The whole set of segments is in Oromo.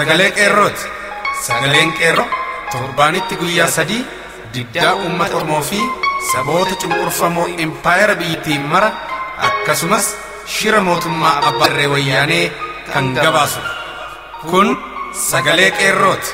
Sagalee Qeerrooti. Sagaleen Qeerroo torbaanitti guyyaa 3 diddaa uummata Oromoo fi saboota cunqurfamoo impaayera biyyattiin mara akkasumas shira mootummaa abbaa irree wayyaanee kan gabaasudha. Kun Sagalee Qeerrooti.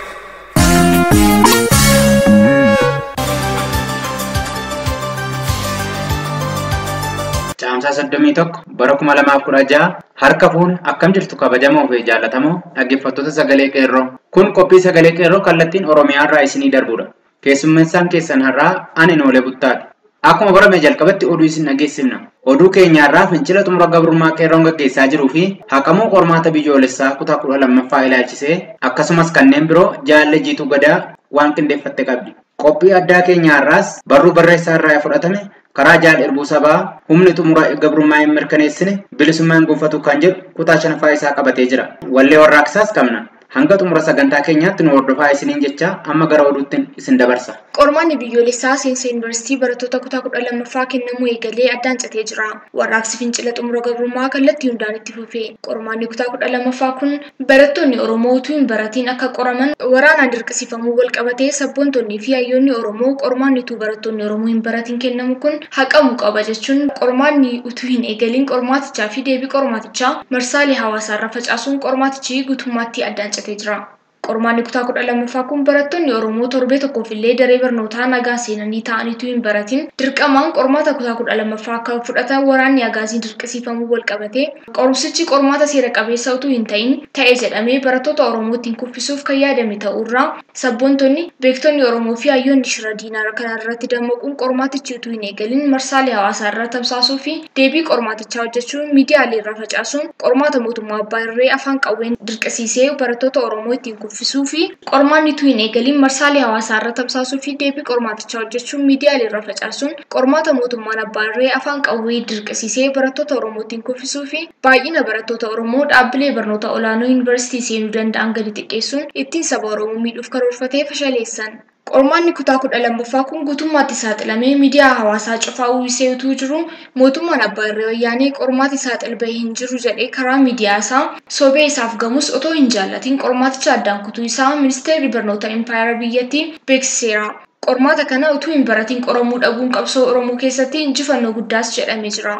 Caamsaa 31 bara 2016 harka fuune akkam jirtu kabajamoo fi jaallatamoo dhaggeeffattoota Sagalee Qeerroo. Kun qophii Sagalee Qeerroo kallattiin Oromiyaa irraa isinii darbudha. Keessummeessaan keessan har'aa ani Noolee Buttaati. Akkuma barame jalqabatti oduu isin dhageessifna. Oduu keenyaarraa fincila xumura gabrummaa qeerroon gaggeessaa jiruu fi haqamuu qormaata biyyoolessaa kutaa 12ffaa ilaalchisee akkasumas kanneen biroo jaalle Jiituu Gadaa waan qindeeffatte qabdi. Qophii addaa keenyaarraas barruu barreessaa irraa fudhatame karaa jaal Irbuu Sabaa humni xumura gabrummaa hin mirkaneessine bilisummaa hin gonfatu kan jedhu kutaa 5ffaa isaa qabatee jira. Wallee warraaqsaas qabna. Hanga xumura sagantaa keenyaatti nu hordofaa isiniin jecha amma gara oduutti isin dabarsa. Qormaanni biyyoolessaa seensa yuunivarsiitii barattoota kutaa 12ffaa kennamuu eegalee addaan citee jira. Warraaqsi fincila xumura gabrummaa kallattii hundaan itti fufe. Qormaanni kutaa 12ffaa kun barattoonni Oromoo utuu hin baratiin akka qoraman waraanaan dirqisiifamuu wal qabatee sabboontonnii fi hayyoonni Oromoo qormaanni utuu barattoonni Oromoo hin baratiin kennamu kun haqamuu qaba jechuun qormaanni utuu hin eegaliin qormaatichaa fi deebii qormaatichaa marsaalee hawaasaarra facaasuun qormaatichi guutummaatti addaan citee jira. Qormaanni kutaa 12ffaa kun barattoonni Oromoo torbee tokkoof illee daree barnootaa nagaa seenanii taa'aniitu hin baratin dirqamaan qormaata kutaa 12ffaa akka fudhatan waraanni agaaziin dirqisiifamuu wal qabatee qorumsichi qormaata seera qabeessa utuu hin ta'in ta'e jedhamee barattoota Oromoo ittiin kuffisuuf kan yaadame ta'uurraa sabboontonni beektonni Oromoo fi hayyoonni shira diinaa kana irratti dammaquun qormaatichi utuu hin eegalin marsaalee hawaasaa irra tamsaasuu fi deebii qormaatichaa hojjechuun miidiyaalee irra facaasuun qormaata mootummaa abbaa irree afaan qawween dirqisiisee barattoota Oromoo ittiin kuffisuu fi qormaanni utuu hin eegalin marsaalee hawaasaa irra tamsaasuu fi deebii qormaatichaa hojjechuun miidiyaalee irra facaasuun qormaata mootummaan abbaa irree afaan qawwee dirqisiisee barattoota Oromoo ittiin kuffisuu fi baay'ina barattoota Oromoo dhaabbilee barnoota olaanoo yuunivarsiitii seenuu danda'an gadi xiqqeessuun ittiin saba Oromoo miidhuuf karoorfatee fashaleessan. Qormaanni kutaa 12ffaa kun guutummaatti saaxilamee miidiyaa hawaasaa cufaa uwwisee utuu jiru mootummaan abbaa irree wayyaanee qormaati saaxil bahee hin jiru jedhee karaa miidiyaa isaa sobee isaaf gamus otoo hin jaallatin qormaaticha addaan kutuu isaa ministeerri barnoota impaayera biyyattii beeksiseera. Qormaata kana utuu hin baratin qoramuu dhabuun qabsoo Oromoo keessatti injifannoo guddaas jedhamee jira.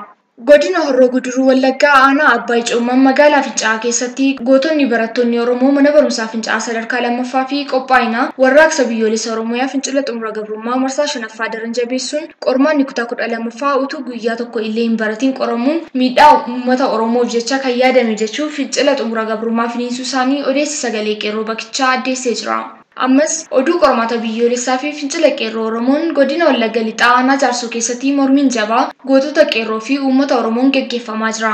Godina Horroo Guduruu Wallaggaa aanaa Abbaay Coomman magaalaa Fincaa'aa keessatti gootonni barattoonni Oromoo mana barumsaa Fincaa'aa sadarkaa 2ffaa fi qophaa'inaa warraaqsa biyyoolessa Oromiyaa fincila xumura gabrummaa marsaa 5ffaa daran jabeessuun qormaanni kutaa 12ffaa utuu guyyaa tokko illee hin baratin qoramuun miidhaa uummata Oromoof jecha kan yaadame jechuun fincila xumura gabrummaa finiinsuu isaanii odeessi Sagalee Qeerroo bakkichaa addeessee jira. Ammas oduu qormaata biyyoolessaa fi fincila qeerroo Oromoon godina Wallagga Lixaa aanaa Jaarsoo keessatti mormiin jabaa gootota qeerroo fi uummata Oromoon gaggeeffamaa jira.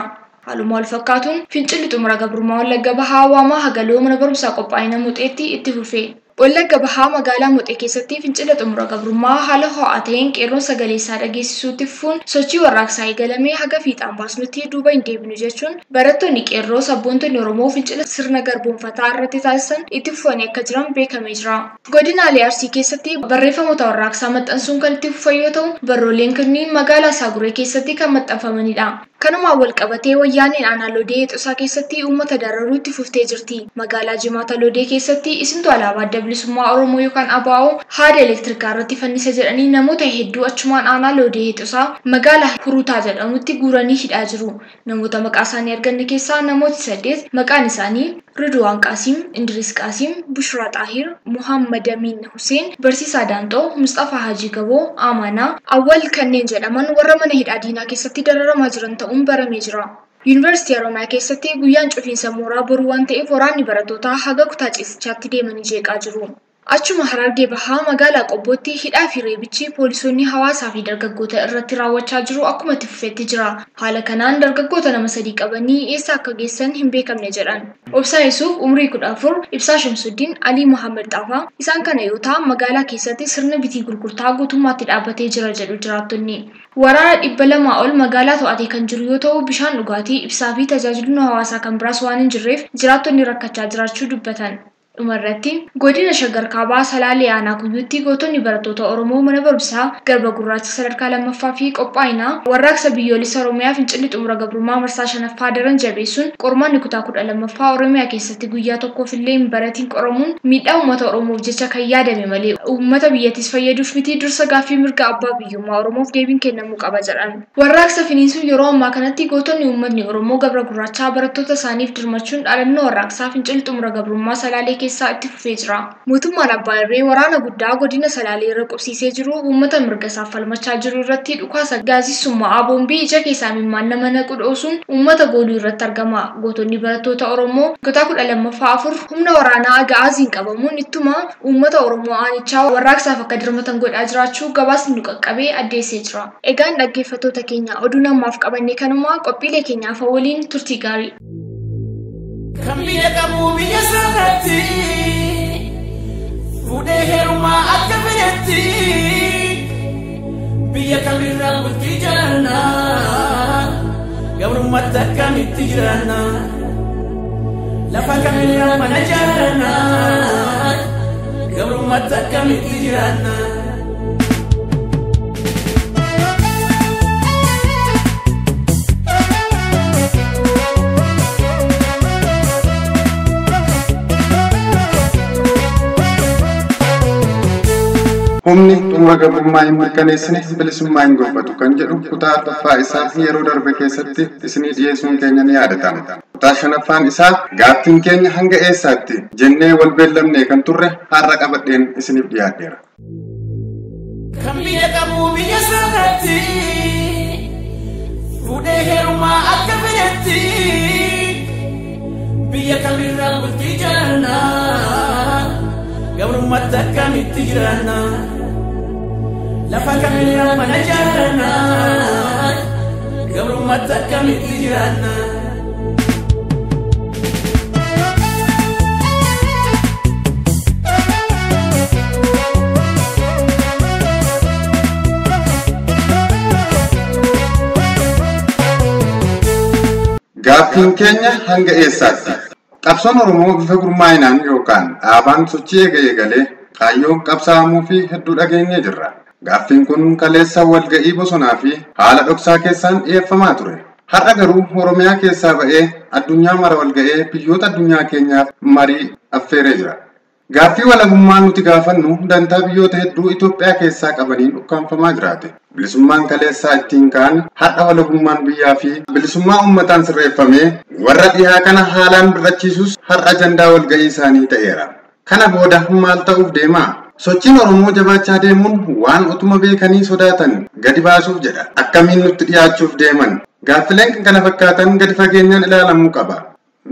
Haaluma wal fakkaatuun fincilli xumura gabrummaa Wallagga Bahaa Waamaa Hagaloo mana barumsaa qophaa'ina Muxeetti itti fufe. Wallagga Bahaa magaalaa Muxee keessatti fincila xumura gabrummaa haala ho'aa ta'een qeerroon sagalee isaa dhageessisuutti fufuun sochii warraaqsaa eegalamee haga fiixaan baasnutti duuba hin deebinu jechuun barattoonni qeerroo sabboontonni Oromoo fincila sirna garboomfataa irratti taasisan itti fufanii akka jiran beekamee jira. Godinaalee Arsii keessatti barreeffamoota warraaqsaa maxxansuun kan itti fufan yoo ta'u barrooleen kunniin magaalaa Saaguree keessatti kan maxxanfamanidha. Kanumaan wal qabatee wayyaaneen aanaa Lodee Heexosaa keessatti uummata dararuu itti fuftee jirti. Magaalaa Jimaata Lodee keessatti isintu alaabaa adda bilisummaa Oromoo yookaan ABO haada elektirikaa irratti fannise jedhanii namoota hedduu achumaan aanaa Lodee Heexosaa magaalaa Hurutaa jedhamutti guuranii hidhaa jiru. Namoota maqaa isaanii arganne keessaa namooti 8 maqaan isaanii Ridwaan Qaasim, Indiris Qaasim, Bushraa Xaahir, Muhammad Amin Hussein, Barsiisaa Daanxoo, Mustafaa Hajii Gaboo, Amanaa, Awwal kanneen jedhaman warra mana hidhaa diinaa keessatti dararamaa jiran ta'uun baramee jira. Yuunivarsiitii Oromiyaa keessatti guyyaan cufiinsa mooraa boruu waan ta'eef waraanni barattootaa haga kutaa ciisichaatti deemanii jeeqaa jiru. Achuma Harargee Bahaa magaalaa Qobbootti hidhaa fi reebichi poolisoonni hawaasaa fi dargaggoota irratti raawwachaa jiru akkuma itti fufetti jira. Haala kanaan dargaggoota nama 3 qabanii eessa akka geessan hin beekamne jedhan. Obsaa Yesuuf umrii 14, Ibsaa Shamsuddin, Alii Muhammad Xaafaa isaan kana yoo ta'an magaalaa keessatti sirna bitii gurgurtaa guutummaatti dhaabbatee jira jedhu jiraattonni. Waraana 200 ol magaalaa to'atee kan jiru yoo ta'u bishaan dhugaatii, ibsaa fi tajaajilli hawaasaa kan biraas waan hin jirreef jiraattonni rakkachaa jiraachuu dubbatan. Dhumarratti godina Shaggar Kaabaa Salaalee Aanaa Kuyyuutti gootonni barattoota Oromoo mana barumsaa Garba Gurraacha sadarkaa lammaffaa fi qophaa'inaa warraaqsa biyyoolessa Oromiyaa fincilli xumura gabrummaa marsaa shanaffaa daran jabeessuun qormaanni kutaa 12ffaa Oromiyaa keessatti guyyaa tokkoof illee hin baratiin qoramuun miidhaa uummata Oromoof jecha kan yaadame malee uummata biyyattis fayyaduuf miti dursa gaaffii mirga abbaa biyyummaa Oromoof deebiin kennamuu qaba jedhan. Warraaqsa finiinsuun yeroo ammaa kanatti gootonni uummatni Oromoo Gabra Gurraachaa barattoota isaaniif dirmachuun dhaadannoo warraaqsaa fincilli xumura gabrummaa Salaalee keessaa itti fufee jira. Mootummaan Abbaa Irree waraana guddaa godina Salaalee irra qubsiisee jiru uummata mirga isaaf falmachaa jiru irratti dhukaasa gaazii summaa'aa boombii ija keessaa imimmaan nama naqu dhoosuun uummata gooluu irratti argama. Gootonni barattoota Oromoo kutaa 12ffaa 4 humna waraanaa Aga'aaziin qabamuun ittuma uummata Oromoo aanichaa warraaqsaaf akka dirmatan godhaa jiraachuu gabaasni nu qaqqabee addeessee jira. Egaan dhaggeeffattoota keenya oduu namaaf qabanne kanuma qophiilee keenyaaf waliin turtii gaarii. Kan biyya qabu biyya sanatti fuudhee heerumaa akka fedhetti biyya kamirraa bultii jiraannaa gabrummaatti akkamitti jiraannaa lafa kamirraa mana ijaarannaa gabrummaatti akkamitti jiraannaa. Humni xumura gabrummaa hin mirkaneessine bilisummaa hin gonfatu kan jedhu kutaa arfaffaa isaa yeroo darbe keessatti isinii dhiyeessuun keenya ni yaadatama. Kutaa shanaffaan isaa gaaffiin keenya hanga eessaatti jennee wal beellamne kan turre har'a qabadheen isiniif dhiyaadheera. Kan biyya qabu biyya sanatti fuudhee heerumaa akka fedhetti biyya kamirraa bultii jiraannaa gabrummaatti akkamitti jiraannaa lafa kamirraa mana ijaarannaa gabrummaatti akkamitti jiraannaa. Gaaffiin keenya hanga eessaatti? Qabsoon Oromoo bifa gurmaa'inaan yookaan dhaabaan sochii eegalee kaayyoo qabsaa'amuu fi hedduu dhageenyee jirra. Gaaffiin kun kaleessa walga'ii bosonaa fi haala dhoksaa keessaan dhiyeeffamaa ture. Har'a garuu Oromiyaa keessaa ba'ee addunyaa mara walga'ee biyyoota addunyaa keenyaaf marii affeeree jira. Gaaffii walabummaa nuti gaafannu dantaa biyyoota hedduu Itoophiyaa keessaa qabaniin ukkaanfamaa jiraate. Bilisummaan kaleessaa ittiin ka'an har'a walabummaan biyyaa fi bilisummaa uummataan sirreeffamee warra dhihaa kana haalaan birrachiisus har'a ajandaa walga'ii isaanii ta'eera. Kana booda maal ta'uuf deema? Sochiin Oromoo jabaachaa deemuun waan utuma beekanii sodaatan gadi baasuuf jedha. Akkamiin nutti dhiyaachuuf deeman? Gaaffileen kan kana fakkaatan gadi fageenyaan ilaalamuu qaba.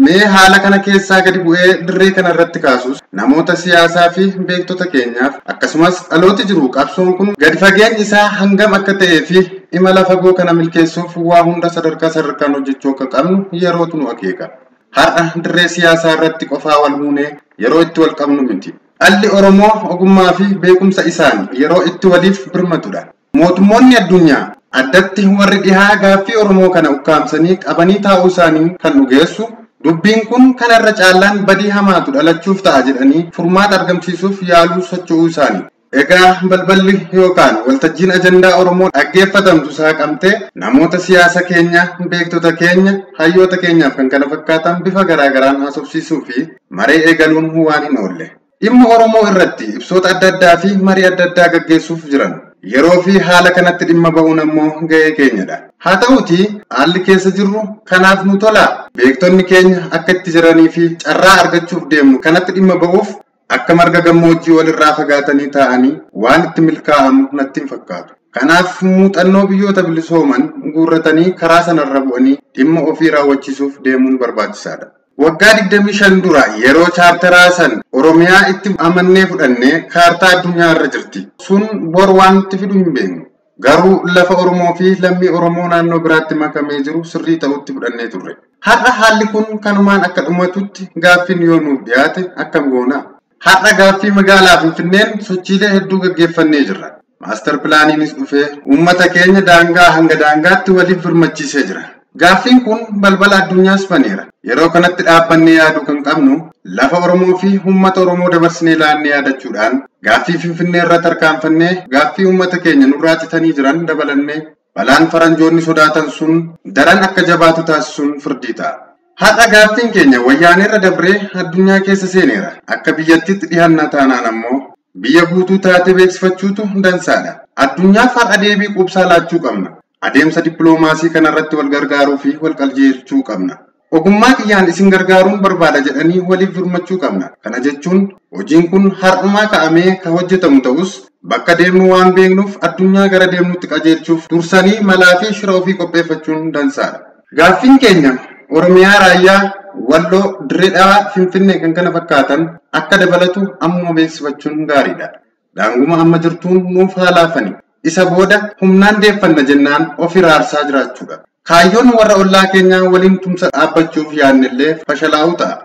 Mee haala kana keessaa gadi bu'ee dirree kana irratti kaasus namoota siyaasaa fi beektota keenyaaf akkasumas dhalooti jiru qabsoon kun gadi fageenyi isaa hangam akka ta'ee fi imala fagoo kana milkeessuuf waa hunda sadarkaa sadarkaan hojjechuu akka qabnu yerootu nu akeeka. Har'a dirree siyaasaa irratti qofaa wal muunee yeroo itti wal qabnu miti. Dhalli Oromoo ogummaa fi beekumsa isaan yeroo itti waliif birmatudha. Mootummoonni addunyaa addatti warri dhihaa gaaffii Oromoo kana ukkaamsanii qabanii taa'uu isaanii kan dhugeessu dubbiin kun kanarra caallaan badii hamaatu dhalachuuf ta'a jedhanii furmaata argamsiisuuf yaaluu socho'uu isaanii. Egaa balballi yookaan waltajjiin ajandaa Oromoo dhaggeeffatamtu saaqamtee namoota siyaasa keenya, beektota keenya, hayyoota keenyaaf kan kana fakkaatan bifa garaagaraan haasofsiisuu fi maree eegaluun waan hin oolle. Dhimma Oromoo irratti ibsoota adda addaa fi marii adda addaa gaggeessuuf jiran. Yeroo fi haala kanatti dhimma ba'uun ammoo ga'ee keenyadha. Haa ta'uutii haalli keessa jirru kanaaf nu tola. Beektonni keenya akka itti jiranii fi carraa argachuuf deemnu kanatti dhimma ba'uuf akka marga gammoojjii walirraa fagaatanii taa'anii waan itti milkaa'amu natti hin fakkaatu. Kanaaf muuxannoo biyyoota bilisooman guurratanii karaa sanarra bu'anii dhimma ofii raawwachiisuuf deemuun barbaachisaadha. Waggaa 25 dura yeroo chaartaraa san Oromiyaa itti amannee fudhannee kaartaa addunyaa irra jirti. Sun bor waan itti fidu hin beeknu. Garuu lafa Oromoo fi lammii Oromoo naannoo biraatti makamee jiru sirrii ta'utti fudhannee turre. Har'a haalli kun kanumaan akka dhumatutti gaaffiin yoo nuuf dhiyaate akkam goona? Har'a gaaffii magaalaa Finfinneen sochiilee hedduu gaggeeffannee jirra. Maaster pilaaniinis dhufee uummata keenya daangaa hanga daangaatti waliif birmachiisee jira. Gaaffiin kun balbala addunyaas baneera. Yeroo kanatti dhaabbannee yaaduu kan qabnu lafa Oromoo fi uummata Oromoo dabarsinee laannee yaadachuudhaan gaaffii Finfinnee irra tarkaanfannee gaaffii uummata keenya nurraa citanii jiran dabalannee balaan faranjoonni sodaatan sun daran akka jabaatu taasisuun firdii ta'a. Har'a gaaffiin keenya wayyaaneerra dabree addunyaa keessa seeneera. Akka biyyattiitti dhihannaa taanaan ammoo biyya guutuu taatee beeksifachuutu dansaadha. Addunyaaf har'a deebii quubsaa laachuu qabna. Adeemsa dippiloomaasii kanarratti wal gargaaruu fi wal qajeelchuu qabna. Ogummaa kiyyaan isin gargaaruun barbaada jedhanii waliif birmachuu qabna. Kana jechuun hojiin kun har'umaa ka'amee kan hojjetamu ta'us bakka deemnu waan beeknuuf addunyaa gara deemnutti qajeelchuuf dursanii malaa fi shira ofii qopheeffachuun dansaadha. Gaaffiin keenya Oromiyaa raayyaa, Walloo, Dirree Dhawaa, Finfinnee kan kana fakkaatan akka dabalatu ammoo beeksifachuun gaariidha. Daanguma amma jirtuun nuuf haa laafani. Isa booda humnaan deeffanna jennaan of iraarsaa jiraachuudha. Kaayyoon warra ollaa keenyaa waliin tumsa dhaabbachuuf yaadnellee fashalaa'uu ta'a.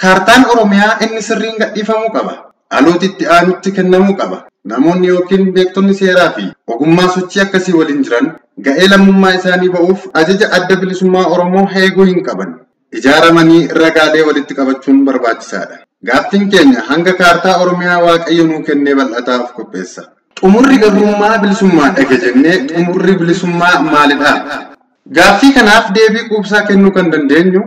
Kaartaan Oromiyaa inni sirriin gadhiifamuu qaba. Dhalooti itti aanutti kennamuu qaba. Namoonni yookiin beektonni seeraa fi ogummaa sochii akkasii waliin jiran ga'ee lammummaa isaanii ba'uuf ajaja adda bilisummaa Oromoo eeguu hin qaban. Ijaaramanii ragaalee walitti qabachuun barbaachisaadha. Gaaffiin keenya hanga kaartaa Oromiyaa Waaqayyo nuu kennee bal'ataa of qopheessa. Xumurri gabrummaa bilisummaa dhage jennee xumurri bilisummaa maalidha? Gaaffii kanaaf deebii quubsaa kennuu kan dandeenyu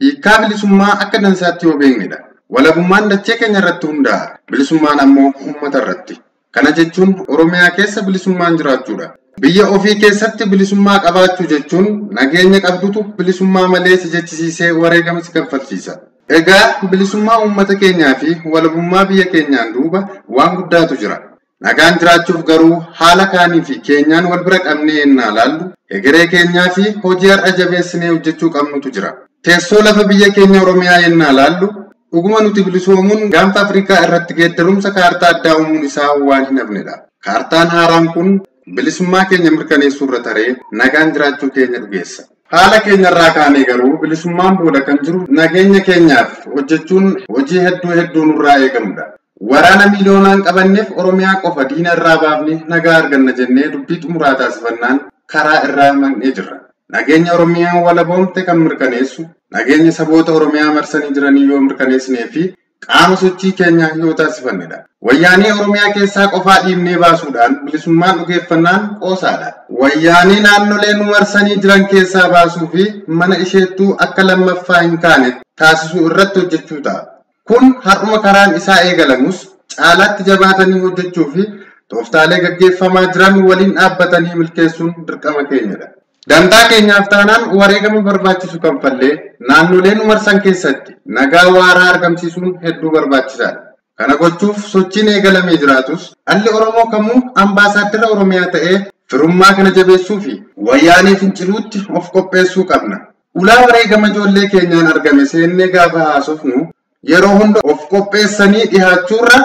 hiikkaa bilisummaa akka dansaatti yoo beeknedha. Walabummaan dachee keenya irratti hundaa'a. Bilisummaan ammoo uummata irratti. Kana jechuun Oromiyaa keessa bilisummaan jiraachuudha. Biyya ofii keessatti bilisummaa qabaachuu jechuun nageenya qabdutu bilisummaa malee si jechisiisee wareegama si kaffalchiisa. Egaa bilisummaa uummata keenyaa fi walabummaa biyya keenyaan duuba waan guddaatu jira. Nagaan jiraachuuf garuu haala kaanii fi keenyaan wal bira qabnee yennaa laallu egeree keenyaa fi hojii har'a jabeessinee hojjechuu qabnutu jira. Teessoo lafa biyya keenya Oromiyaa yennaa laallu dhuguma nuti bilisoomuun gaanfa Afrikaa irratti geeddarumsa kaartaa addaa uumuun isaa waan hin hafnedha. Kaartaan haaraan kun bilisummaa keenya mirkaneessuu irra taree nagaan jiraachuu keenya dhugeessa. Haala keenya irraa kaanee garuu bilisummaan booda kan jiru nageenya keenyaaf hojjechuun hojii hedduu hedduu nurraa eegamudha. Waraana miiliyoonaan qabanneef Oromiyaa qofa diina irraa baafnee nagaa arganna jennee dubbii xumuraa taasifannaan karaa irraa maqnee jirra. Nageenya Oromiyaa walaboomte kan mirkaneessu, nageenya saboota Oromiyaa marsanii jiranii yoo mirkaneessinee fi qaama sochii keenyaa yoo taasifannedha. Wayyaanee Oromiyaa keessaa qofaa dhiibnee baasuudhaan bilisummaan dhugeeffannaan qoosaadha. Wayyaanee naannolee nu marsanii jiran keessaa baasuu fi mana isheettuu akka lammaffaa hin kaane taasisuu irratti hojjechuu ta'a. Kun har'uma karaan isaa eegalamus caalaatti jabaatanii hojjechuu fi tooftaalee gaggeeffamaa jiran waliin dhaabbatanii milkeessuun dirqama keenyadha. Dantaa keenyaaf taanaan wareegama barbaachisu kanfallee naannolee nu marsan keessatti nagaa waaraa argamsiisuun hedduu barbaachisaadha. Kana gochuuf sochiin eegalamee jiraatus dhalli Oromoo kamuu ambaasaaddara Oromiyaa ta'ee firummaa kana jabeessuu fi wayyaanee finciluutti of qopheessuu qabna. Ulaa wareegama ijoollee keenyaan argame seennee gaafa haasofnu yeroo hunda of qopheessanii dhihaachuurra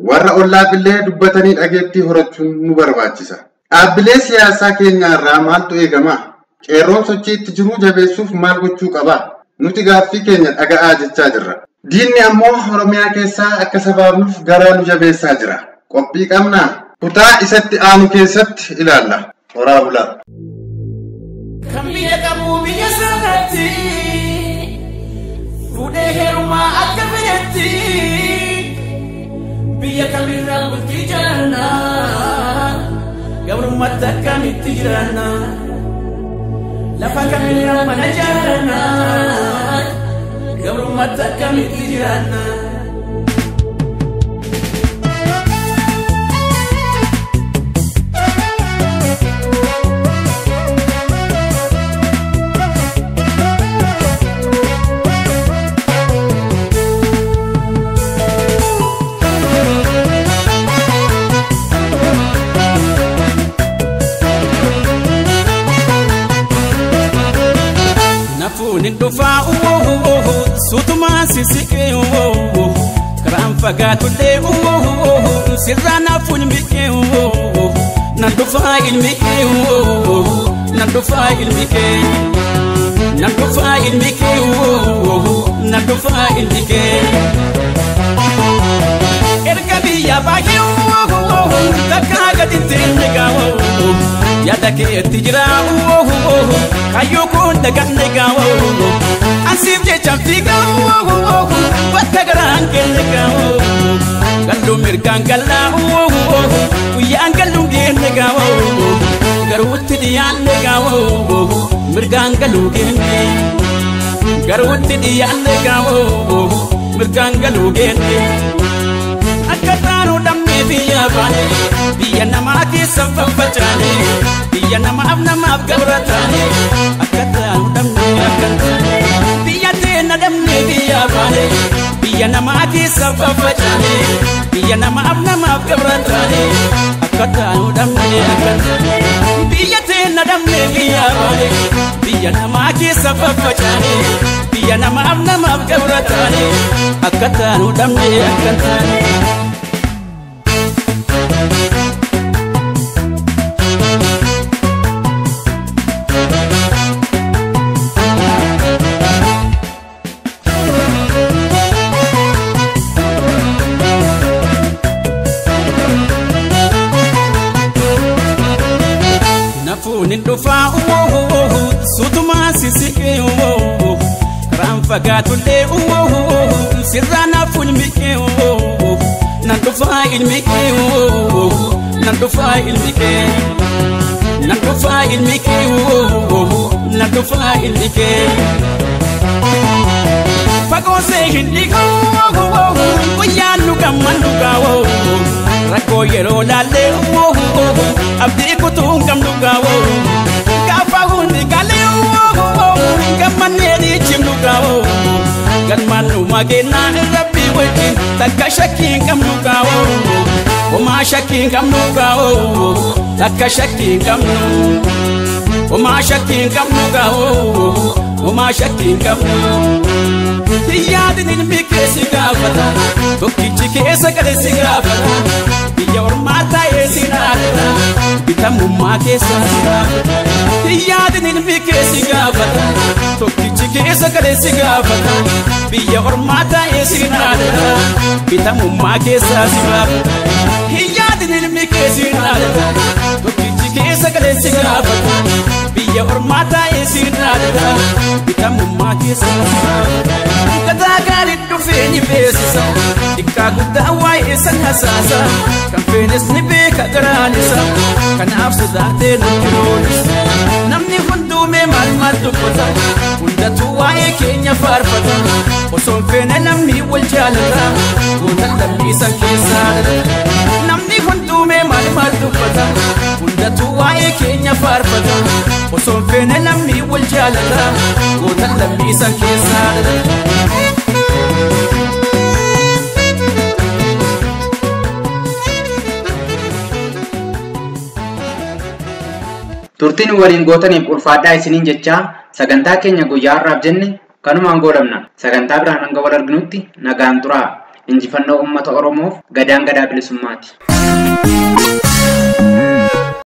warra ollaafillee dubbatanii dhageettii horachuun nu barbaachisa. Dhaabbilee siyaasaa keenyaarraa maaltu eegama? Qeerroon sochii itti jiruu jabeessuuf maal gochuu qaba? Nuti gaaffii keenya dhaga'aa jechaa jirra. Diinni ammoo Oromiyaa keessaa akka sabaabnuuf garaa nu jabeessaa jira. Qophii qabnaa? Kutaa isatti aanu keessatti ilaalla. Horaa bulaa. Kan biyya qabu biyya sanatti fuudhee heerumaa akka fedhetti biyya kamirraa bultii jaarannaa gabrummaatti akkamitti jiraannaa lafa kamirraa mana jaarannaa gabrummaatti akkamitti jiraannaa. Nafuun dhufaa suutumaa sisiqee karaan fagaatullee sirraa nafuun miqee nan dhufaa ilmi kee nan dhufaa ilmi kee nan dhufaa ilmi kee nan dhufaa ilmi kee. Erga biyya baay'ee takkaa gaditti ilmi gaawoo yaada Jaalala keetti jira kayyoo kun daganne gaawoo ansiif jecha fiigaa bakka garaan kenne gaawoo galluu mirgaan gallaa guyyaan galluun geenne gaawoo garuutti dhiyaanne gaawoo mirgaan galuu geenne garuutti dhiyaanne gaawoo mirgaan galuu geenne. Akka taanuu dhabnee biyya baane biyya namaa keessa faffacaane biyya namaaf namaaf gabra taane akka taanuu dhabnee akka biyya teena dhabnee biyya baane biyya namaa keessa faffacaane biyya namaaf namaaf gabra taane akka taanuu dhabnee akka biyya teena dhabnee biyya baane biyya namaa keessa faffacaane biyya namaaf namaaf gabra taane akka taanuu dhabnee akka taane. Nafuun dhufaa suutumaa sisiqee karaan fagaatullee sirraa nafuun miqee nan dhufaa ilmi kee nan dhufaa ilmi kee nan dhufaa ilmi kee nan dhufaa ilmi kee. Fagoo see hin dhiqoo guyyaan nu gammannu gaawoo rakkoo yeroo laallee abdii kutuu hin qabnu gaawoo gaafa hundi galee gammannee dhiichimnu gaawoo galmaan nu mageenaa rabbii wajjin takka shakkii hin qabnu gaawoo homaa shakkii hin qabnu gaawoo takka shakkii hin qabnu homaa shakkii hin qabnu gaawoo homaa shakkii hin qabnu. Yaadin ilmi keessi gaafata tokkichi keessa gale si gaafata biyya ormaa taa'ee si dhaadata bitamummaa keessa si gaafata. Yaadin ilmi keessi gaafata tokkichi keessa gale si gaafata biyya ormaa taa'ee si dhaadata bitamummaa keessa si gaafata. Yaadin ilmi keessi dhaadata tokkichi keessa gale si gaafata biyya ormaa taa'ee si dhaadata bitamummaa keessa si gaafata. Gadaa gaarii dhufee ni beeksisa xiqqaa guddaa waa'ee san hasaasa kan feenes ni beeka garaan isa kanaaf sodaatee nutti roolisa namni hunduumee maal maal dubbata hundatu waa'ee keenya faarfata osoo hin feene namni wal jaalata goota lammii san keessaa namni hunduumee maal maal dubbata hundatu waa'ee keenya faarfata osoo hin feene namni wal jaalata goota lammii san keessaa. Turtiin waliin gootaniif ulfaadhaa isiniin jechaa sagantaa keenya guyyaa har'aaf jenne kanumaan goolabna. Sagantaa biraan hanga wal arginutti nagaan turaa. Injifannoo uummata Oromoof gadaan gadaa bilisummaati.